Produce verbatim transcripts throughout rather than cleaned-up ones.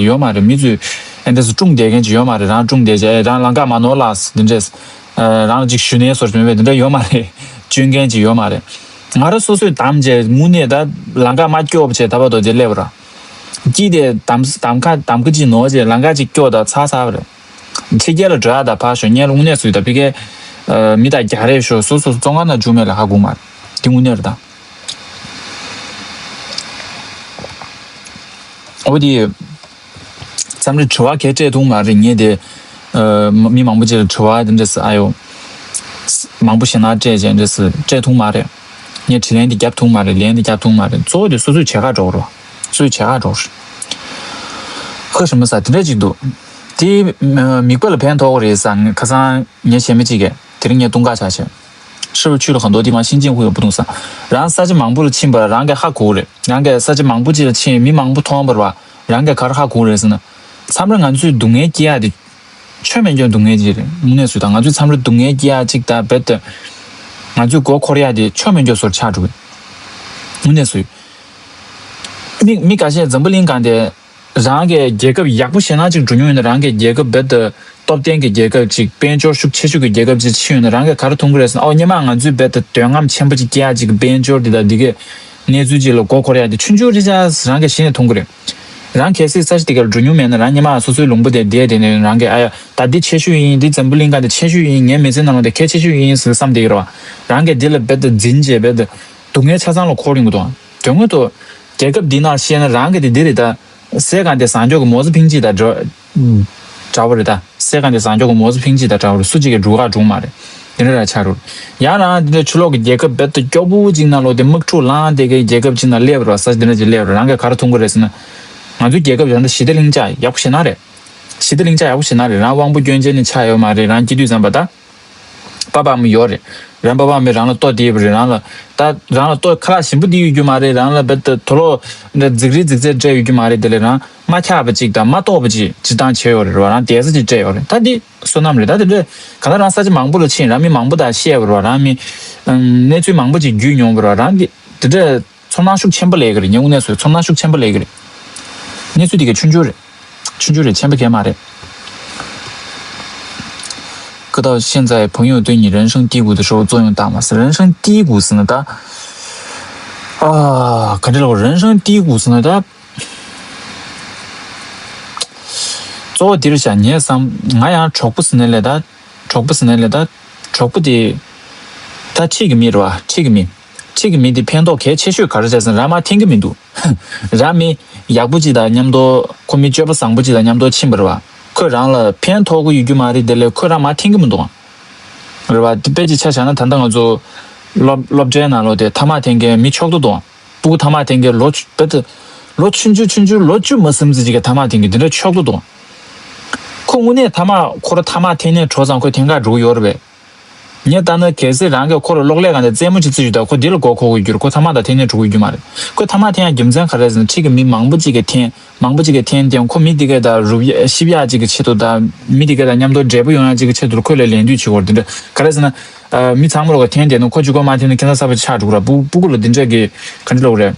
ཡོད་མ་རེད། མི་ཚོས་ཨེ་འདྲས་སུ་སྲུང་བསྡད་མཁན་ཅིག་ཡོད་མ་རེད། རང་སྲུང་བསྡད་བྱས་རང་ལམ་ཁ་མ་ནོར་ལགས་འདི་འདྲས། རང་ལ་ཅིག་ཞུ་ནས་སོར་མེད་པས་འདི་འདྲ་ཡོད་མ་རེད། སྐྱོན་མཁན་ཅིག་ཡོད་མ་རེད། ང་རང་སོ་སོས་བདམས་བྱས་དངོས་གནས་ད་ལམ་ཁ་མ་སྐྱོ་བ་བྱས་ད་བར་དུ་དེ་སླེབས་ར། སྐྱིད་དེ་གདམ་གདམ་ཁ་གདམ་ཁ་ཅིག་ནོར་བྱས་ལམ་ཁ་ཅིག་སྐྱོ་ད་ཚར་ཚར་བ་རེད། ཕྱི་རྒྱལ་ལ་འགྲོ་ཡག་ད་ཕར་ཞོག་ངས་དངོས་གནས་སུ་ད་ཕི་ཀའི་མི་དང་རྒྱ་རེད་ཤོག་སོ་སོ་བཙོན་ཁང་ནང་འཇུག་མེད་ལ་ཧ་གོ་མ་རེད། དེ་དངོས་གནས་རེད་ད། འོ་དེ། མཚམས་རེ་དྲི་བ་གས་སྤྲད་ཐུབ་མ་རེད་ངས་དེ། མི་མང་པོ་ཅིག་ལ་དྲི་བ་དེ་འདྲ་ཟེར་ཨ་ཡོ། མང་པོ་ཞེ་ན་སྤྲད་བྱས་འདྲ་ཟེར་སྤྲད་ཐུབ་མ་རེད། ངས་དྲིས་ལན་དེ་རྒྱབ་ཐུབ་མ་རེད། ལན་དེ་རྒྱབ་ཐུབ་མ་རེད། གཙོ་བོ་དེ་སོ་སོས་བྱེད་ག་འགྲོ་རོགས། སོ་སོས་བྱེད་ག་འགྲོ་རོགས། ཧ་ཧྲི་མ་ས་དེ་འདྲ་ཅིག་འདུག་དེ་མིག་དཔེ་ལ་ཕན་ཐོགས་རེད་ས་ཁ་སང་ངས་བྱས་མི་གཅིག་གིས་དེ་རིང་ངས་ཏུང་ཀ་ཆ་བྱས། ཧྲི་བ་ཆུ་ལ་ག་འདོ་དེ་མ་ཤིན་ཅིང་ཧུ་ཡོ་བུ་ཏུང་ས། རང་ས་ཆ་མང་པོ་ལ་ཕྱིན་པ་རང་གིས་ཧ་གོ་རེད། རང་གིས་ས་ཆ་མང་པོ་ཅིག་ལ་ཕྱིན་མི་མང་པོ་མཐོང་བ་རེད་བ། རང་གིས་ག་རེ་ཧ་གོ་རེད་ཟེར་ན། མཚམས་རེ་ང་ཚོས་སྡུག་བསྔལ་སྐྱེ་ཡག་དེ། ཆོ་མེད་འགྱོ་སྡུག་བསྔལ་ཅིག་རེད། དངོས་གནས་སུ་དང་ང་ཚོས་མཚམས་རེ་སྡུག་བསྔལ་སྐྱེ་ཡག་ཅིག་དང་རྦད་དེ། ང་ཚོས་མགོ་འཁོར་ཡག་དེ་ཆོ་མེད་འགྱོ་བཟོ་འདྲ་ཆགས་འགྲོ་གི། དངོས་གནས་སུ། མི་མི་ཁ་ཤས་འཛམ་བུ་གླིང་སྒང་དེ། རང་གི་རྒྱལ་ཁབ་ཡག་པོ་ཞེ་ན་ཅིག་འགྲོ་མྱོང་ཡོད་ན་རང་གི་རྒྱལ་ཁབ་རྦད་དེ་སྟོབས་ལྡན་གྱི་རྒྱལ་ཁབ་ཅིག་དཔལ་འབྱོར་ཤུགས་ཆེ་ཤོས་ཀྱི་རྒྱལ་ཁབ་ཅིག་ཕྱིན་ཡོད་ན་རང་གིས་ག་རེ་མཐོང་གི་རེད་ཟེར་ན། ཨོ་སྔོན་མ་ང་ཚོས་རྦད་དེ་འདོད་རྔམ་ཆེན་པོ་ཅིག་སྐྱེ་ཡག་ཅིག་གི་དཔལ་འབྱོར་འདི་དང་འདི་གའི་གནས་ཚུལ་ཅིག་ལ་མགོ་འཁོར་ཡག་དེ་ཆུང་ཆུང་རེད་ཤག་རང་གིས་གཞི་ནས་མཐོང་གི་རེད། རང་གལ་སྲིད་ས་ཆ་དེ་གར་འགྲོ་མྱོང་མེད་ན་རང་སྔོན་མ་སོ་སོའི་ལུང་པ་དེར་བསྡད་བསྡད་ནས་རང་གིས་ཨ་ཡ་ད་འདི་ཆེ་ཤོས་ཡིན། འདི་འཛམ་བུ་གླིང་སྒང་དེ་ཆེ་ཤོས་ཡིན། ངའི་མི་ཚེ་ནང་ལ་དེ་གལ་ཆེ་ཤོས་ཡིན་ཟེར་བསམ་བསྡད་ཀྱི་རེད་བ། རང་གིས་འདི་ལ་རྦད་དེ་འཛིན་བྱས་རྦད་དེ་སྡུག་བསྔལ་ཆ་ཚང་ལ་འཁོར་ཡོང་གི་འདུག་དོན་དངོས་ཐོག་རྒྱལ་ཁབ་འདི་ནང་བཤད་ན་རང་གི་དེ་འདི་རེད་ད། སའི་སྒང་དེ་ཟངས་ལྕོག་གི་མོ་ཙི་ཕིང་གཅིག་དང་འདྲ་འདྲ་བོ་རེད་ད། སའི་སྒང་དེ་ཟངས་ལྕོག་གི་མོ་ཙི་ཕིང་གཅིག་དང་འདྲ་བོ་རེད། སུ་གཅིག་གིས་སྒྲུབ་ག་འགྲོ་གི་མ་རེད། དེ་འདྲ་ར་ཆགས་འགྲོ། ཡང་རང་དེ་འདྲ་ཕྱི་ལོགས་ཀྱི་རྒྱལ་ཁབ་རྦད་དེ་སྐྱོ་པོ་གཅིག་ནང་ལོགས་དེ་དམག་འཁྲུག་ལངས་དེ་གའི་རྒྱལ་ཁབ་གཅིག་ནང་སླེབས་ར་ས་དེ་འདྲ་ཅིག་སླེབས་ར་རང་གིས་ག་རེ་མཐོང་གི་རེད་ཟེར་ན། ང་ཚོའི་རྒྱལ་ཁབ་ད་ལྟ་ཞི་བདེ་ལྷིང་འཇགས་ཡག་པོ་ཞེ་ན་རེད། ཞི་བདེ་ལྷིང་འཇགས་ཡག་པོ་ཞེ་ན་རེད། རང་དབང་པོ་སྐྱོན་ཅན་ནི་ཆགས་ཡོད་མ་རེད། རང་སྐྱིད་དུས་ཙམ་པ་ད། པ་ཕ་མི་ཡོད་རེད། རང་པ་ཕ་མི་རང་ལ་ལྟོ་དེ་བ་རེད། རང་ལ་ད་རང་ལ་ལྟོ་ཁ་ལག་ཞིམ་པོ་དེ་ཡོད་རྒྱུ་མ་རེད། རང་ལ་རྦད་དེ་དུག་ལོག་འདྲ་རྫིག་རིལ་རྫིག་རྩལ་སྤྲད་ཡོད་རྒྱུ་མ་རེད། དེ་ལས་རང་མ་འཁྱག་པ་ཅིག་དང་མ་ལྟོགས་པ་ཅིག་སྤྱིར་བཏང་བྱས་ཡོད་རེད་བ། རང་བསྡད་ས་ཅིག་སྤྲད་ཡོད་རེད། ད་འདི་བསོད་ནམས་རེད། ད་དེ་འདྲ་ག་ད་རང་ས་ཆ་མང་པོ་ལ་ཕྱིན། རང་མི་མང་པོ་དང་བཤད་པ་རེད་བ། རང་མི་གནས་ཚུལ་མང་པོ་ཅིག་བརྒྱུད་མྱོང་བ་རེད་བ། རང་གི་དེ་འདྲ། ཚོར་སྣང་ཤུགས་ཆེན་པོ་སླེབས་ཀྱི་རེད། ངས་དངོས་གནས་སུ་ཚོར་སྣང་ཤུགས་ཆེན་པོ་སླེབས་ཀྱི་རེད། གནས་ཚུལ་དེ་ག་ཆུང་ཆུང་རེད། ཆུང་ཆུང་རེད། ཆེན་པོ་གང་ཡང་མ་རེད། 可到现在朋友对你人生低谷的时候作用大吗？人生低谷是呢，他啊，可这种人生低谷是呢，他 གཙོ་བོ་འདིར་བཞག་ངས་བསམ། ང་ཡང་གྲོགས་པོ་ཟེར་ནས་ལས་ད། གྲོགས་པོ་ཟེར་ནས་ལས་ད། གྲོགས་པོ་དེ། ད་འཁྲིས་ཀྱི་མི་རེད་བ། འཁྲིས་ཀྱི་མི། འཁྲིས་ཀྱི་མི་དེ་ཕན་ཐོགས་གལ་ཆེ་ཤོས་ག་རེ་བྱས་ཟེར་ན་རང་མར་འཐེན་གྱི་མི་འདུག་རང་མི་ཡག་པོ་ཅིག་དང་མཉམ་དུ་ཁོ་མི་སྤྱོད་པ་བཟང་པོ་ཅིག་དང་མཉམ་དུ་ཕྱིན་པ་རེད་བ། ཁོས་རང་ལ་ཕན་ཐོགས་ཀྱི་ཡོད་རྒྱུ་མ་རེད། དེ་ལས་ཁོས་རང་མར་འཐེན་གྱི་མི་འདུག་རེད་བ། དེ་དཔེ་ཅིག་ཆ་བཞག་ན་ད་ལྟ་ང་ཚོ་སློབ་སློབ་གྲྭའི་ནང་ལོགས་དེ་ཐ་མག་འཐེན་མཁན་མི་ཆོག་ཏུ་འདུག་སྤུ་གུ་ཐ་མག་འཐེན་མཁན་ལོ་བཅུ་བེད། ལོ་ཆུང་ཆུང་ཆུང་ཆུང་ལོ་བཅུ་མ་ཟིན་ཙམ་ཅིག་གི་ཐ་མག་འཐེན་མཁན་འདི་འདྲ་ཆོག་ཏུ་འདུག་ཁོ་དངོས་གནས་ཐ་མག་ཁོ་རང་ཐ་མག་འཐེན་ནས་འགྲོ་ཙང་ཁོས་འཐེན་ག་འགྲོ་གི་ཡོད་རེད་པས། ངས་ལྟ་ན་གལ་སྲིད་རང་གིས་ཁོ་ལ་གློག་ཀླད་སྒང་ནས་རྩེད་མོ་ཅིག་རྩེ་ཞུ་དང་ཁོ་འདི་ལ་མགོ་འཁོར་གི་རྒྱུ་རེད། ཁོ་ཐ་མག་དང་འཐེན་ནས་འགྲོ་གི་རྒྱུ་མ་རེད། ཁོས་ཐ་མག་འཐེན་ཡག་རྒྱུ་མཚན་ག་རེ་ཟེར་ན་འཁྲིས་ཀྱི་མི་མང་པོ་ཅིག་གིས་འཐེན་མང་པོ་ཅིག་གིས་འཐེན་ཏེ་ཁོ་མི་འདི་གས་དང་རུབ་ཤིབ་ཡག་ཅིག་གི་ཆེད་དུ་དང་མི་འདི་གས་དང་མཉམ་དུ་འབྲས་བུ་ཡོང་ཡག་ཅིག་གི་ཆེད་དུ་ཁོ་ལ་ལད་ཟློས་བྱེད་དགོས་རེད། འདི་འདྲ་ག་རེ་ཟེར་ན། མི་ཚང་མ་ལོག་ག་འཐེན་བསྡད་ན་ཁོ་གཅིག་པོ་མ་འཐེན་ན་ཁྱད་མཚར་ས་པོ་ཆགས་འགྲོ་གི་ར། སྤུ་སྤུ་གུ་ལ་འདི་འདྲ་གི་ག་འདྲ་ལབ་རེད།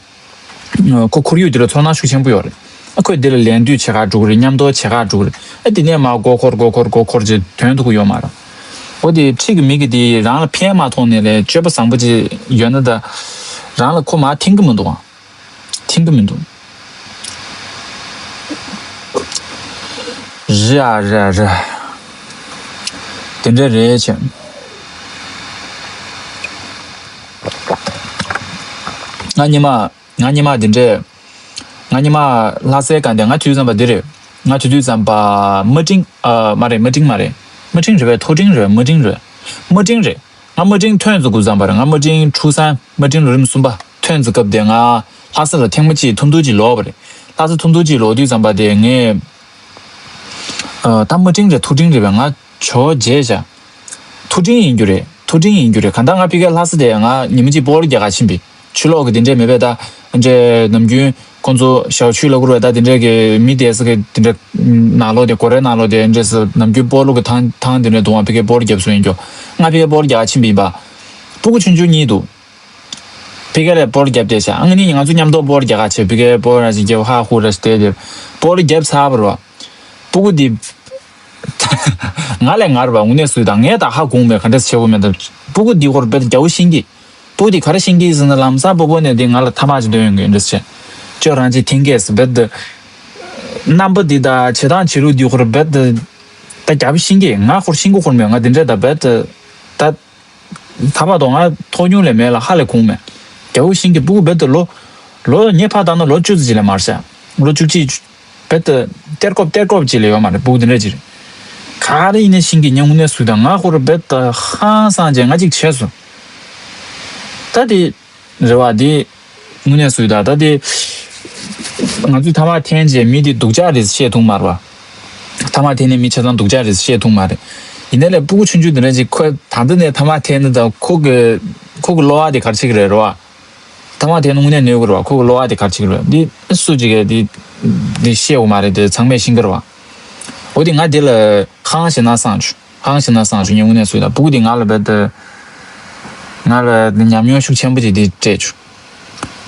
ཁོ་ཁོར་ཡུག་འདི་ལ་ཚོར་སྣང་ཤུགས་ཆེན་པོ་ཡོད་རེད། ཨ་ཁོས་འདི་ལ་ལད་ཟློས་བྱེད་ག་འགྲོ་གི་རེད། མཉམ་དུ་བྱེད་ག་འགྲོ་གི་རེད། ཨ་འདི་ནས་མར་མགོ་འཁོར་མགོ་འཁོར་མགོ་འཁོར་ཅེས་དོན་ཐུག་གི་ཡོད་མ་རེད། འོ་དེ་འཁྲིས་ཀྱི་མི་གི་དེ་རང་ལ་ཕན་མ་ཐོགས་ནས་ལས་སྤྱོད་པ་བཟང་པོ་ཅིག་ཡོད་ན་ད་རང་ལ་ཁོ་མར་འཐེན་གི་མི་འདུག་ཨང་། འཐེན་གི་མི་འདུག་རེད་ཨ་རེད་ཨ་རེད། དེ་འདྲ་རེད་བྱས། ང་ཉི་མ། ང་ཉི་མ་འདི་འདྲས། ང་ཉི་མ་ལྷ་སའི་སྒང་དེ་ང་དུས་ཙམ་པ་འདི་རེད། ང་དུས་དུས་ཙམ་པ་དམའ་འབྲིང་ཨ་མ་རེད། དམའ་འབྲིང་མ་རེད། དམའ་འབྲིང་རེད་པས། མཐོ་འབྲིང་རེད། དམའ་འབྲིང་རེད། དམའ་འབྲིང་རེད། ང་དམའ་འབྲིང་ཐོན་ཙམ་དགོས་ཙམ་པ་རེད། ང་དམའ་འབྲིང་ཕྲུག་སང་དམའ་འབྲིང་ལོ་རིམ་གསུམ་པ་ཐོན་ཙམ་སྐབས་དེ་ང་ལྷ་ས་ལ་ཐེངས་མ་གཅིག་ཐུང་ཐུང་གཅིག་ལོག་པ་རེད། ལྷ་ས་ཐུང་ཐུང་གཅིག་ལོག་དུས་ཙམ་པ་དེ་ངས་ཨ་ད་དམའ་འབྲིང་རེད་མཐོ་འབྲིང་རེད་པས། ང་ཇོ་བྱས་བྱ། མཐོ་འབྲིང་ཡིན་རྒྱུ་རེད། མཐོ་འབྲིང་ཡིན་རྒྱུ་རེད། གང་ལྟར་ང་ཕ་གིའི་ལྷ་ས་དེ་ང་ཉི་མ་གཅིག་སྤོ་ལོ་རྒྱག་ག་ཕྱིན་པས། ཆུ་ལོག་གི་དེ་འདྲས་མེད་པས། ད་འདྲས་ནམ་རྒྱུན་ཁོང་ཚོ་ཞའོ་ཆུས་ལ་བསྐུར་བས། ད་དེ་འདྲས་གི་མི་དེ་ས་གི་དེ་འདྲས་ནང་ལོགས་དེ་སྒོ་རའི་ནང་ལོགས་དེ་འདྲས་སུ་ནམ་རྒྱུན་སྤོ་ལོ་གི་ཐང་ཐང་དེ་འདྲས་འདུག་ཨང་། ཕ་གིའི་སྤོ་ལོ་རྒྱབ་སོ་ཡིན་རྒྱུ། ང་ཕ་གིའི་སྤོ་ལོ་རྒྱག་ག་ཕྱིན་པ་ཡིན་པ། སྤུ་གུ་ཆུང་ཆུང་གཉིས་འདུག་ཕི་ཀ་ལ་སྤོ་ལོ་རྒྱབ་བསྡད་ཤག་ཨ་ནི་ང་ཚོ་མཉམ་དུ་སྤོ་ལོ་རྒྱག་ག་བྱས། ཕི་ཀ་སྤོ་ལོ་ར་ཞིག་རྒྱབ། ཧ་ཧུ་ར་ཞིག་བསྡད་དེ་སྤོ་ལོ་རྒྱབ་ཚར་བ་རེད་བ། སྤུ་གུ་འདི་ང་ལས་ངར་བ་དངོས་གནས་སུ་དང་། ངས་ད་ཧ་གོ་མེད། ག་འདྲས་བྱེད་དགོས་མེད། ད་སྤུ་གུ་འདི་ཧོར་བེད་རྒྱ་བོ་ཤིང་གི་སྤུ་གུ་འདི་ག་རེ་ཤིང་གི་ཟེར་ན། ལམ་སང་སྤོ་བོ་ནས་འདི་ང་ལ་ཐ་མག་ཅིག་འདོན་ཡོང་གི་འདྲས་བྱས། ཅོ་རང་ཅིག་འཐེན་གས་སུ་བེད་དེ་རྣམ་པ་འདི་དང་བྱེད་སྟངས་བྱེད་ལུགས་འདི་ཧོར་བེད་དེ་ད་རྒྱ་བོ་ཤིང་གི། ང་ཧོར་ཤིང་གི་ཧོར་མེད། ང་འདི་འདྲས་ད་བེད་དེ་ད། ད་བར་དུ་ང་ཐོག་ཉུང་ལས་མེད་ལ་ཧ་ལས་གོང་མེད། རྒྱ་བོ་ཤིང་གི་སྤུ་གུ་བེད་དུ་ལོ། ལོ་ངས་ཕར་བཏང་ན་ལོ་བཅུ་ཙམ་ཅིག་ལས་མ་རེད་ཤག་ལོ་བཅུ་གཅིག་བེད་དུ་སྟེར་དགོས་སྟེར་དགོས་ཅིག་ལས་ཡོད་མ་རེད། སྤུ་གུ་འདི་འདྲ་ཅིག་རེད། ག་རེ་ཡིན་ནའི་ཤིང་གི་ཉིན་དངོས་གནས་སུ་དང་ང་ཧོར་བེད་དུ་ཧང་སངས་བྱས་ང་ཅིག་བྱས་སོང་། ད་དེ། རེད་བ། དེ་དངོས་གནས་སུ་ད་ད་དེ་ང་ཚོས་ཐ་མག་འཐེན་རྗེས་མི་དེ་སྡུག་ཅག་རེད་བཤད་ཐུབ་མ་རེད་བ། ཐ་མག་འཐེན་ནས་མི་ཆ་ཚང་སྡུག་ཅག་རེད་བཤད་ཐུབ་མ་རེད། ཡིན་ནའི་ལས་སྤུ་གུ་ཆུང་ཆུང་དེ་འདྲ་ཅིག་ཁོས་ད་ལྟ་ནས་ཐ་མག་འཐེན་ནས་ད་ཁོ་གི་ཁོ་གི་བློ་བ་དེ་ག་རེ་བྱེད་ཀྱི་རེད་རེད་བ། ཐ་མག་འཐེན་ན་དངོས་གནས་གནོད་ཀྱི་རེད་བ། ཁོ་གི་བློ་བ་དེ་ག་རེ་བྱེད་ཀྱི་རེད། འདི་སུ་གཅིག་གིས་འདི་འདི་བཤད་འོ་མ་རེད། དེ་ཚང་མས་ཤེས་ཀྱི་རེད་བ། འོ་དེ་ང་དེ་ལ་ཧང་ཞེ་ན་སངས་བྱུང་། ཧང་ཞེ་ན་སངས་བྱུང་། ངས་དངོས་གནས་སུ་ད་སྤུ་གུ་དེ་ང་ལ་བེད་དེ་ང་ལ་ཉམས་མྱོང་ཤུགས་ཆེན་པོ་ཅིག་དེ་སྤྲད་བྱུང་།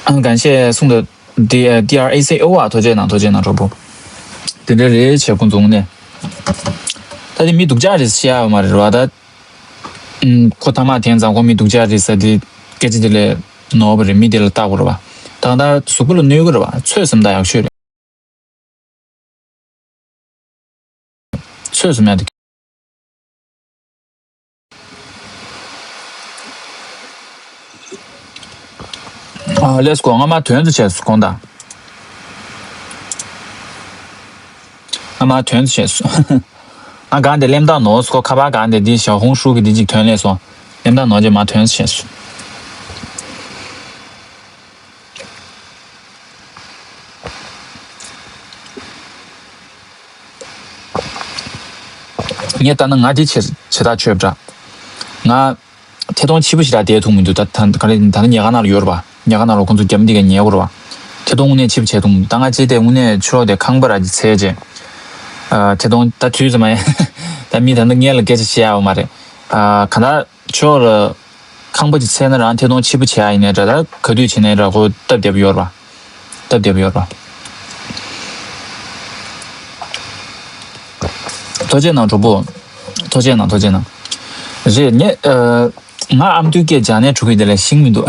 ཨང་། གང་བཤད་གསུང་དུ། དེ་ཨ། ཏི་ཨར་ཨེ་སི་ཨེ་ཨོ་ཨ། ཐུགས་རྗེ་གནང་། ཐུགས་རྗེ་གནང་གྲོགས་པོ། དེ་འདྲ་རེད་བྱས་ཁོང་ཚོ་དངོས་གནས། ད་དེ་མི་སྡུག་ཅག་རེད་བཤད་ཡ་ཡོད་མ་རེད་བ། ད་ཨུམ། ཁོ་ཐ་མག་འཐེན་ཙང་ཁོ་མི་སྡུག་ཅག་རེད་ཟེར་དེ་སྐད་ཆ་དེ་ལས་ནོར་བ་རེད། མི་དེ་ལ་བལྟ་དགོས་རེད་བ། ད་ད་གཟུགས་པོ་ལ་གནོད་ཀྱི་རེད་བ། ཚོད་བསམ་ད་ཡག་ཤོས་རེད། ཚོད་བསམ་ཡ་དེ། ཨ། ལེས་ཀོ། ང་མ་དོན་དུ་བྱས་སོང་། དགོངས་དག། ང་མ་དོན་དུ་བྱས་སོང་། ང་གང་དེ་གླེམ་སྟངས་ནོར་སོང་། ཁ་པར་གང་དེ་འདི་ཞའོ་ཧུང་ཧྲུའུ་གི་འདི་གཅིག་ཐོན་ལས་སོང་། གླེམ་སྟངས་ནོར་རྗེས་མ་དོན་དུ་བྱས་སོང་། ངས་ལྟ་ན་ང་འདི་བྱེད་བྱེད་ཐག་ཆོད་པ་འདྲ། ང་ཐད་གཏོང་ཕྱི་པོ་ཞིག་ར་བསྡད་ཐུབ་མི་འདུག་ད་ད་ག་རེ་ད་ནི་ཉལ་ཁང་ནང་ལ་ཡོད་རེད་པ། ཉལ་ཁང་ནང་ལ་ཁོང་ཚོ་རྒྱབ་འདི་ག་ཉལ་དགོས་རེད་པ། ཐད་གཏོང་དངོས་གནས་ཕྱི་པོ་བྱེད་ཐུབ་མི་འདུག་ད་ང་ཅི་སྟེ་དངོས་གནས་ཕྱི་ལོགས་དེ་ཁང་པ་ར་ཅིག་འཚོལ་རྗེས། ཨ། ཐད་གཏོང་ད་དུས་ཙམ་མ་ཡིན། ད་མི་ད་ནི་སྔོན་ལ་སྐད་ཆ་བཤད་ཡ་ཡོད་མ་རེད། ཨ། ག་ད། ཕྱོགས་ལ་ཁང་པ་ཅིག་འཚོལ་ན་རང་ཐད་གཏོང་ཕྱི་པོ་བྱེད་ཡ་ཡིན་ནའི་འདྲ། ད་ག་དུས་བྱེད་ནའི་འདྲ། ཁོ་སྟབས་བདེ་པོ་ཡོད་རེད་པ། སྟབས་བདེ་པོ་ཡོད་རེད་པ། ཐུགས་རྗེ་གནང་གྲོགས་པོ། ཐུགས་རྗེ་གནང་། ཐུགས་རྗེ་གནང་། རེད། ངས་ཨ། ང་ཨ་མདོའི་སྐད་སྦྱང་ནས་འགྲོ་གི་དེ་ལས་ཤེས་མི་འདུག་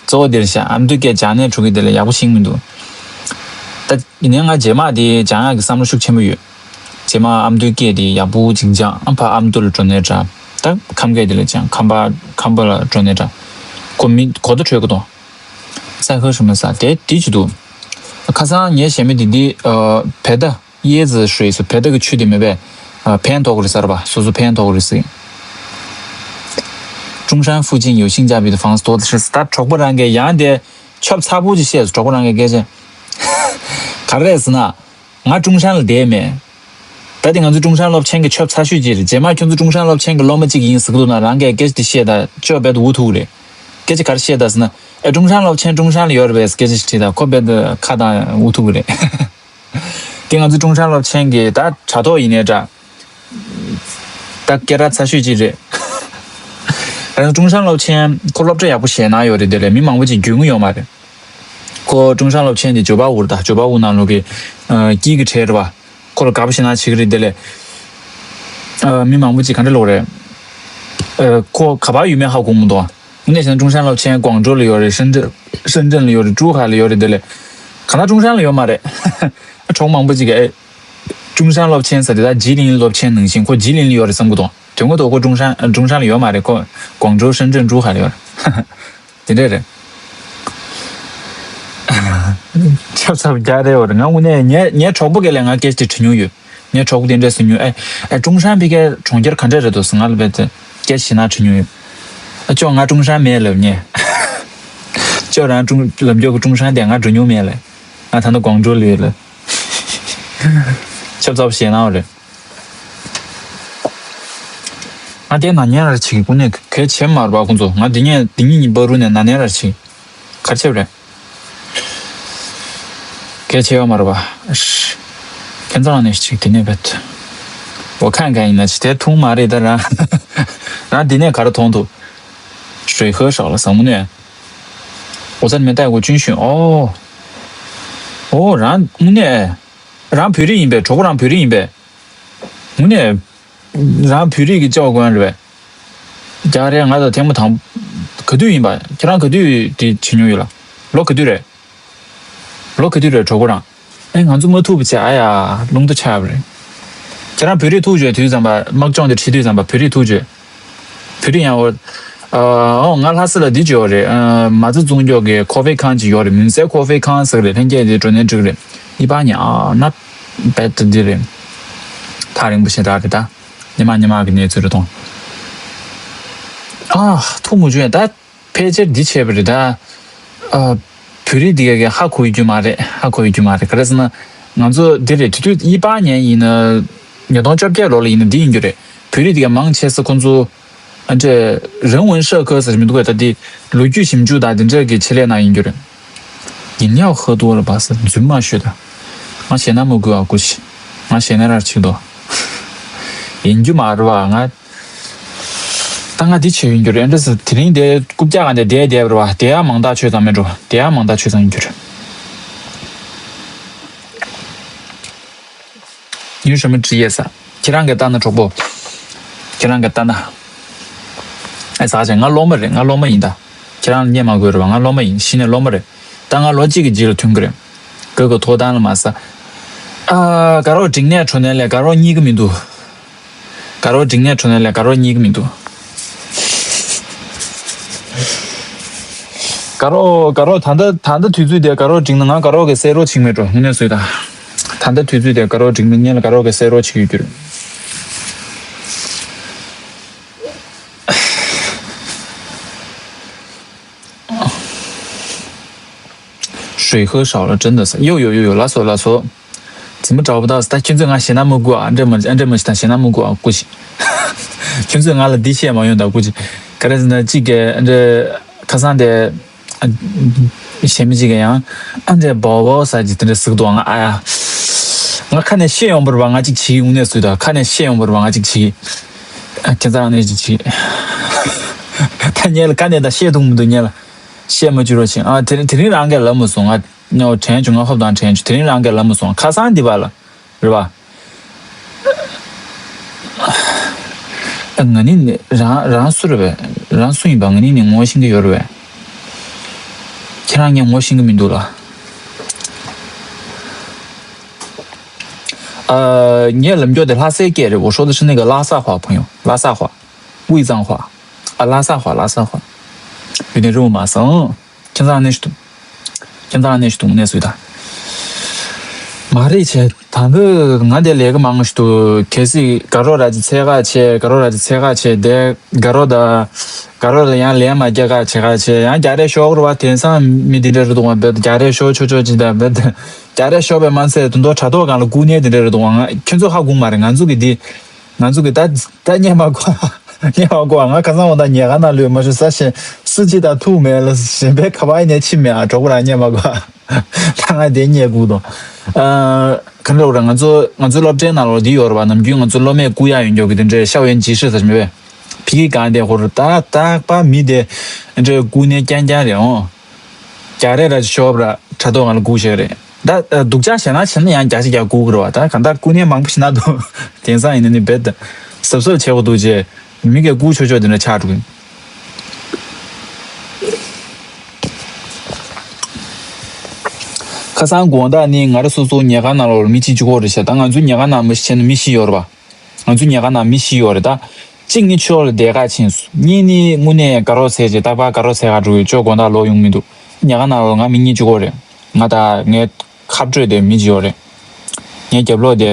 གཙོ་བོ་འདིར་བཞག་ཨ་མདོའི་སྐད་སྦྱང་ནས་འགྲོ་གི་དེ་ལས་ཡག་པོ་ཤེས་མི་འདུག་ད་ཡིན་ནའི་ང་རྗེས་མ་དེ་སྦྱང་ཡག་གི་བསམ་བློ་ཤུགས་ཆེན་པོ་ཡོད། རྗེས་མ་ཨ་མདོའི་སྐད་དེ་ཡག་པོ་ཅིག་སྦྱང་། ཨ་ཕ་ཨ་མདོ་ལ་འགྲོ་ནའི་འདྲ། ད་ཁམས་སྐད་དེ་ལ་སྦྱང་། ཁམས་པ་ཁམས་པ་ལ་འགྲོ་ནའི་འདྲ། ཁོ་མི་གོ་བརྡ་འཕྲོད་ཀྱི་འདུག་ས་ཁ་ཧྲི་མ་ས་དེ་དེ་ཅི་འདུག་ཁ་སང་ངས་བཤད་མི་དེ་འདི་ཨ། བེ་ད་ཡེ་ཙི་ཧྲུའེ་སུ། བེ་ད་གི་ཆུ་དེ་མེད་པས། ཨ། ཕན་ཐོགས་ཀྱི་རེད་ཟེར་བ། སོ་སོ་ཕན་ཐོགས་ཀྱི་རེད་ཟེར། 中山附近有性价比的房子多的是。ད་གྲོགས་པོ་རང་གིས་ཡང་དེ་ཆོབ་ཚ་པོ་ཅིག་བཤད་སོང་། གྲོགས་པོ་རང་གིས་སྐད་ཆ་ག་རེ་རེད་ཟེར་ན། ང་ཀྲུང་ཧྲན་ལ་བསྡད་མེད། ད་དེ་ང་ཚོ་ཀྲུང་ཧྲན་སློབ་ཆེན་གྱི་ཆོབ་ཚ་ཤོས་ཅིག་རེད། རྗེས་མ་ཁྱོད་ཚོ་ཀྲུང་ཧྲན་སློབ་ཆེན་གྱི་སློབ་མ་ཅིག་ཡིན་ཟེར་གི་འདུག་ན་རང་གིས་སྐད་ཆ་དེ་བཤད་ད་ཅོ་བེད་འུ་ཐུག་རེད། སྐད་ཆ་ག་རེ་བཤད་ད་ཟེར་ན། ཨེ། ཀྲུང་ཧྲན་སློབ་ཆེན་ཀྲུང་ཧྲན་ལ་ཡོད་རེད་པས་སྐད་ཆ་ཞིག་དྲིས་ད་ཁོ་བེད་ཁ་བཏང་འུ་ཐུག་གི་རེད། དེ་ང་ཚོ་ཀྲུང་ཧྲན་སློབ་ཆེན་གྱི་ད་དྲ་ཐོག་ཡིན་ནའི་འདྲ། ད་སྐད་གྲགས་ཚ་ཤོས་ཅིག་རེད། ད་ཀྲུང་ཧྲན་སློབ་ཆེན་ཁོ་སློབ་གྲྭ་ཡག་པོ་ཞེད་སྣང་ཡོད་རེད། དེ་ལས་མི་མང་པོ་ཅིག་རྒྱུས་མངའ་ཡོད་མ་རེད། ཁོ་ཀྲུང་ཧྲན་སློབ་ཆེན་དེ་ཇོ་པ་འུར་ད་ཇོ་པ་འུར་ནང་ལོགས་ཀྱི་ཨ། དཀྱིལ་གྱི་གྲས་རེད་པ། ཁོ་ལ་དགའ་པོ་ཞེད་སྣང་བྱེད་ཀྱི་རེད། དེ་ལས་ཨ། མི་མང་པོ་ཅིག་ག་འདྲ་ལོག་རེད། ཨ། ཁོ་ག་པར་ཡོད་མེད་ཧ་གོ་མི་འདུག་དངོས་གནས་བྱས་ན་ཀྲུང་ཧྲན་སློབ་ཆེན་ཀོང་ཀྲོའུ་ལ་ཡོད་རེད། ཧྲིན་ཀྲིན་ཧྲིན་ཀྲིན་ལ་ཡོད་རེད། ཀྲུའུ་ཧའེ་ལ་ཡོད་རེད། དེ་ལས་གང་ལྟར་ཀྲུང་ཧྲན་ལ་ཡོད་མ་རེད། གྲོགས་མང་པོ་ཅིག་གིས་ཨེ། ཀྲུང་ཧྲན་སློབ་ཆེན་ཟེར་དེ་ད་ཇི་ལིང་སློབ་ཆེན་ནང་བཞིན་ཁོ་ཇི་ལིང་ལ་ཡོད་རེད་བསམ་གི་འདུག་དོན་དངོས་ཐོག་ཁོ་ཀྲུང་ཧྲན་ཀྲུང་ཧྲན་ལ་ཡོད་མ་རེད། ཁོ་ཀོང་ཀྲོའུ་ཧྲིན་ཀྲིན་ཀྲུའུ་ཧའེ་ལ་ཡོད་རེད། དེ་འདྲས་རེད། ཆབ་ཚབ་རྒྱག་རེད་བ་རེད། ང་དངོས་གནས་ངའི་ངའི་གྲོགས་པོ་ག་ལས་ང་སྐད་ཆ་དེ་དྲི་མྱོང་ཡོད། ངའི་གྲོགས་པོ་དེ་འདྲས་ཟེར་མྱོང་། ཨེ་ཨེ། ཀྲུང་ཧྲན་ཕ་གིའི་གྲོང་ཁྱེར་ག་འདྲས་རེད་འདུག་ཟེར་ང་ལ་བས་ཏེ་སྐད་ཆ་ཞེད་སྣང་དྲི་མྱོང་ཡོད། ཨ་ཅོ་ང་ཀྲུང་ཧྲན་མེད་ལབ་ངས། ཅོ་རང་ཀྲུང་ལབ་རྒྱུ་གི་ཀྲུང་ཧྲན་དེ་ང་འགྲོ་མྱོང་མེད་ལབ། ང་ད་ནི་ཀོང་ཀྲོའུ་ལ་ཡོད་ལབ། ཆབ་ཚབ་ཞེད་སྣང་བ་རེད། ང་དེ་ན་ཉན་ར་ཆིག་ཀུན་ནས་གལ་ཆེ་མ་རེད་པ་ཁོང་ཚོ། ང་དེ་ཉན་དེ་ཉིད་ཉིན་པ་རུ་ནས་ན་ནན་ར་ཆིག་གར་ཆེ་བ་རེད། གལ་ཆེ་བ་མ་རེད་པ། ཁྱེད་ཚང་ནས་ཆིག་དེ་ནས་བེད། འོ་ཁ་འགའ་ཡིན་ན་ཆི་དེ་ཐུང་མ་རེད་ད་རང་། རང་དེ་ནས་ག་རེ་མཐོང་ཐུབ། རེ་ཧོ་ཧྲག་ལ་ཟང་མོ་ནས། 我在里面待过军训。哦，哦，རང་དངོས་གནས་རང་བོད་རིགས་ཡིན་པས། གྲོགས་པོ་རང་བོད་རིགས་ཡིན་པས། དངོས་གནས་རང་བོད་རིགས་ཀྱི་སྐྱེ་བ་ཀུན་རེད་པས། རྒྱ་རེད། ང་དང་ཐེངས་མ་དང་། ག་དུས་ཡིན་པ། ཁྱེད་རང་ག་དུས་དེ་བྱེད་མྱོང་ཡོད་ལ། ལོ་ག་དུས་རེད། ལོ་ག་དུས་རེད་གྲོགས་པོ་རང་། ཨེ། ང་ཚོ་མ་ཐུག་པ་བྱས། ཨ་ཡ། རླུང་རྟ་ཆགས་པ་རེད། ཁྱེད་རང་བོད་རིགས་ཐུག་བྱས་དུས་ཙམ་པ། དམག་སྦྱོང་དེ་ཁྲིད་དུས་ཙམ་པ་བོད་རིགས་ཐུག་བྱས། བོད་རིགས་ཡང་འོ། ཨ། ཨོ། ང་ལྷ་ས་ལ་འདི་བྱོས་རེད། ཨ། མ་རྩ་བཙོང་ཕྱོགས་ཀྱི་ཀོ་ཧྥེ་ཁང་ཅིག་ཡོད་རེད། མུན་སེལ་ཀོ་ཧྥེ་ཁང་ཟེར་རེད། ལྷན་རྒྱས་དེ་འགྲོ་ནས་འགྲིག་རེད། ཡིད་པ་ཉེ་ཨ་ན་བེད་འདི་རེད། ཐག་རིང་པོ་ཞེ་དྲག་རེད་ད། ཉི་མ་ཉི་མ་གི་གནས་ཚུལ་རེད་དོ། ཨ། ཐུག་མ་བྱུང་ད། ཕལ་ཆེར་འདི་བྱས་པ་རེད་ད། ཨ། བོད་རིགས་འདི་ག་གི་ཧ་གོ་ཡོད་རྒྱུ་མ་རེད། ཧ་གོ་ཡོད་རྒྱུ་མ་རེད། ག་རེ་ཟེར་ན། ང་ཚོ་འདི་རེད། དེ་དུས་ཡིད་པ་ཉན་ཡིན་ན། ཉིས་སྟོང་བཅོ་བརྒྱད་ལོ་ལ་ཡིན་ན་འདི་ཡིན་རྒྱུ་རེད། བོད་རིགས་འདི་ག་མང་ཆེ་ས་ཁོང་ཚོ། ཨ་འདྲས་རང་དབང་ས་ཁུལ་ཟེར་མི་འདུག་གས། ད་འདི་ལོ་རྒྱུས་ཞིབ་འཇུག་དང་འདི་འདྲས་ཀྱི་ཆེད་ལས་ནང་ཡིན་རྒྱུ་རེད། ཡིན་ཡག་ཧ་ཏུ་ལ་བ་ས་རྫུན་མ་ཤོད་ད། ང་ཞེད་སྣང་མ་དགོས་ཨ་ཀུ་ཤི། ང་ཞེད་སྣང་རར་ཆིག་དོ། ཡིན་རྒྱུ་མ་རེད་བ་ང་། ད་ང་འདི་བྱས་ཡོད་རྒྱུ་རེད། འདྲ་ཟེར། དེ་རིང་དེ་རྐུབ་བཀྱག་ག་འདི་བསྡད་བསྡད་པ་རེད་བ། བསྡད་ཡག་མང་དག་ཆོད་ཙང་མེད་འགྲོ། བསྡད་ཡག་མང་དག་ཆོད་ཙང་ཡིན་རྒྱུ་རེད། ཡུན་ཧྲི་མི་ཀྲི་ཡེ་ས། ཁྱེད་རང་གིས་ལྟ་ན་གྲོགས་པོ། ཁྱེད་རང་གིས་ལྟ་ན། ཨེ་ཟ་ཅན། ང་སློབ་མ་རེད། ང་སློབ་མ་ཡིན་ད། ཁྱེད་རང་ལ་བརྙས་མ་དགོས་རེད་བ། ང་སློབ་མ་ཡིན། གཞི་ནས་སློབ་མ་རེད། ད་ང་ལོ་གཅིག་གི་རྗེས་ལ་ཐོན་གི་རེད། ག་ག་ཐོག་ཐང་ལ་མ་ཟ། ཨ། དགའ་རོགས་འགྲིག་ནས་འགྲོ་ནས་ལས་དགའ་རོགས་རྙེད་གི་མི་འདུག་དགའ་རོགས་འགྲིག་ནས་འགྲོ་ནས་ལས་དགའ་རོགས་རྙེད་གི་མི་འདུག་དགའ་རོགས་དགའ་རོགས་ད་ལྟ་ད་ལྟ་དུས་ཚོད་དེ་དགའ་རོགས་འགྲིག་ན་ང་དགའ་རོགས་ཀྱི་བསད་རོགས་བྱེད་ཀྱི་མེད་འགྲོ། དངོས་གནས་ཟེར་ད། ད་ལྟ་དུས་ཚོད་དེ་དགའ་རོགས་འགྲིག་ན་ངས་ལ་དགའ་རོགས་ཀྱི་བསད་རོགས་བྱེད་ཀྱི་ཡོད་རྒྱུ་རེད། 水喝少了真的是。有有有有，ལགས་སོ་ལགས་སོ། འཛིན་མ་འདྲ་པོ་ད། ད་ཁྱོད་ཚོས་ང་ཞེད་སྣང་མ་དགོས་ཨ། འདྲེ་མ་འདྲེ་མ་ཞིག་དང་ཞེད་སྣང་མ་དགོས་ཨ་ཀུ་ཤི། ཁྱོད་ཚོས་ང་ལ་འདི་བཤད་མ་ཡོང་ད་ཀུ་ཤི། ག་རེ་ཟེར་ན་གཅིག་གི་འདྲེ་ཁ་སང་དེ་གཞན་མི་གཅིག་གི་ཡང་ཨ་འདྲེ་བོ་བོ་ཟ་གྱི་དེ་འདྲ་ཟིག་འདུག་ང་ཨ་ཡ། ང་ཁ་ནས་བཤད་ཡོང་བར་བ་ང་གཅིག་བྱེད་ཀྱི། དངོས་གནས་ཟེར་ད། ཁ་ནས་བཤད་ཡོང་བར་བ་ང་གཅིག་བྱེད་ཀྱི། ཁྱེད་ཚང་ནས་གཅིག་བྱེད་ཀྱི། ད་ཉལ་ཁ་ནས་ད་བཤད་ཐུབ་མི་འདུག་ཉལ། བཤད་མ་བཅུག་རོགས་བྱེད་ཨ། དེ་དེ་རིང་རང་གིས་ལབ་མ་སོང་ང་། ངའོ་དྲན་བྱུང་། ང་ཧོབ་དང་དྲན་བྱུང་། དེ་རིང་རང་གིས་ལབ་མ་སོང་། ཁ་སང་འདི་བ་ལ་རེད་བ། ཨ། ང་ནི་ནི་རང་རང་སུ་རེད་བས། རང་སུ་ཡིན་པ་ང་ནི་ནི་ངོ་ཤེས་ཀྱི་ཡོད་རེད་བས། ཁྱེད་རང་ངས་ངོ་ཤེས་ཀྱི་མི་འདུག་ལ། ཨ། ངས་ལབ་རྒྱུ་དེ་ལྷ་སའི་སྐད་རེད། 我说的是那个拉萨话，朋友，拉萨话，卫藏话。啊，拉萨话，拉萨话。有点肉麻，嗯。 ཁྱེད་ཚང་གནས་ཤིག་འདུག་ཁྱེད་ཚང་གནས་ཤིག་འདུག་གནས་སུ་ཡོད་ད། མ་རེད་བྱས། ད་འདི་ང་དེ་ལས་ཀ་མང་ཤིག་འདུག་གལ་སྲིད་དགའ་རོགས་ར་ཅིག་འཚོལ་ག་བྱས། དགའ་རོགས་ར་ཅིག་འཚོལ་ག་བྱས། དེ་དགའ་རོགས་ད། དགའ་རོགས་ད་ཡང་ལན་མ་རྒྱག་ག་བྱེད་ག་བྱས། ཡང་རྒྱག་རེས་ཤོག་རེད་བ། དེང་སང་མི་འདི་འདྲ་རེད་འདུག་བ། རྦད་དེ་རྒྱག་རེས་ཤོག་ཆོག་ཆོག་ཅིག་ད། རྦད་དེ་རྒྱག་རེས་ཤོག་པས་མ་ཚད་དུ་མདོ་དྲ་ཐོག་སྒང་ལ་སྒུག་ནས་འདི་འདྲ་རེད་འདུག་བ། ང་ཁྱོད་ཚོ་ཧ་གོ་མ་རེད། ང་ཚོ་གི་འདི། ང་ཚོ་གི་ད་ད་བརྙས་མ་གོ། བརྙས་མ་གོ། ང་ཁ་སང་འོ་ད་ཉལ་ཁང་ནང་ལུས་མ་ཤོར་ས་ཞེ་སུ་གཅིག་དང་ཐུག་མེད་ལ། གཞན་པའི་ཁ་པར་ནས་ཕྱིན་མེད་ཨ། གྲོགས་པོ་རང་བརྙས་མ་གོ། ད་ང་དེ་བརྙས་སྒུག་དང་། ཨ། ག་འདྲ་རེད། ང་ཚོ་ང་ཚོའི་སློབ་གྲྭའི་ནང་ལོགས་འདི་ཡོད་རེད་བ། ནམ་རྒྱུན་ང་ཚོ་སློབ་མས་བསྐུར་ཡག་ཡོད་མཁན་གྱི་དེ་འདྲའི་校园集市ཟེར་མེད་པས། ཕ་གི་གང་དེ་ཧོར་ད་རྟག་པར་མི་དེ་འདྲ་བསྐུར་ནས་རྐྱང་རྐྱང་རེད་འོང་། རྒྱག་རེས་ར་ཅིག་ཤོག་ར་དྲ་ཐོག་སྒང་ལ་སྒུག་བཞག་རེད། ད་སྡུག་ཅག་བྱས་ན་བྱས་ན་ཡང་རྒྱག་ཅིག་རྒྱག་སྒུག་གི་རེད་བ། ད་གང་ལྟར་སྐུ་ཉིད་མང་པོ་ཞིག་ན་འདུག་དེང་སང་ཡིན་ན་ནི་རྦད་དེ་གཟབ་གཟབ་བྱེད་དགོས་འདུག་ཅེས་མི་གིས་སྒུག་ཆོག་ཆོག་དེ་འདྲ་ཆགས་འགྲོ་གི། ཁ་སང་དགོང་དག་ནི་ང་རང་སོ་སོ་ཉལ་ཁང་ནང་ལོགས་ལ་མི་གཅིག་གཅིག་པོ་རེད་ཤག་ད་ང་ཚོའི་ཉལ་ཁང་ནང་མི་ཤི་བྱས་ན་མི་ཤི་ཡོད་རེད་བ། ང་ཚོའི་ཉལ་ཁང་ནང་མི་ཤི་ཡོད་རེད་ད། གཅིག་ནི་ཕྱི་ལོགས་ལ་བསྡད་ག་ཕྱིན་སོང་། གཉིས་ནི་དངོས་གནས་དགའ་རོགས་འཚོལ་བྱས་རྟག་པར་དགའ་རོགས་འཚོལ་ག་འགྲོ་གི། ཅོ་དགོང་དག་ལོག་ཡོང་མི་འདུག་ཉལ་ཁང་ནང་ལ་ང་མི་གཉིས་གཅིག་པོ་རེད། ང་དང་ངའི་ཁ་སྤྲོད་དེ་མི་གཅིག་པོ་རེད། ངའི་རྒྱབ་ལོགས་དེ་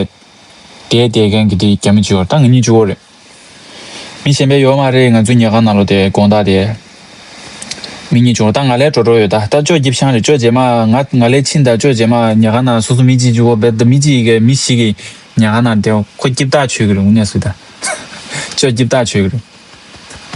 བསྡད་བསྡད་མཁན་གྱི་དེ་རྒྱ་མི་གཅིག་པོ་རེད། ད་ང་གཉིས་གཅིག་པོ་རེད། མི་གཞན་པ་ཡོད་མ་རེད། ང་ཚོའི་ཉལ་ཁང་ནང་ལོགས་དེ་དགོང་དག་དེ་མི་གཉིས་གཅིག་པོ། ད་ང་ལས་འགྲོ་འགྲོ་ཡོད་ད། ད་ཅོ་སྐྱིད་ཤང་རེད། ཅོ་རྗེས་མ་ང་ང་ལས་ཕྱིན་ད། ཅོ་རྗེས་མ་ཉལ་ཁང་ནང་སོ་སོ་མི་གཅིག་གཅིག་པོ་རྦད་དེ་མི་གཅིག་གིས་མི་ཞིག་གི་ཉལ་ཁང་ནང་བསྡད། ཁོ་སྐྱིད་ཐག་ཆོད་ཀྱི་རེད། དངོས་གནས་ཟེར་ད། ཅོ་སྐྱིད་ཐག་ཆོད་ཀྱི་རེད།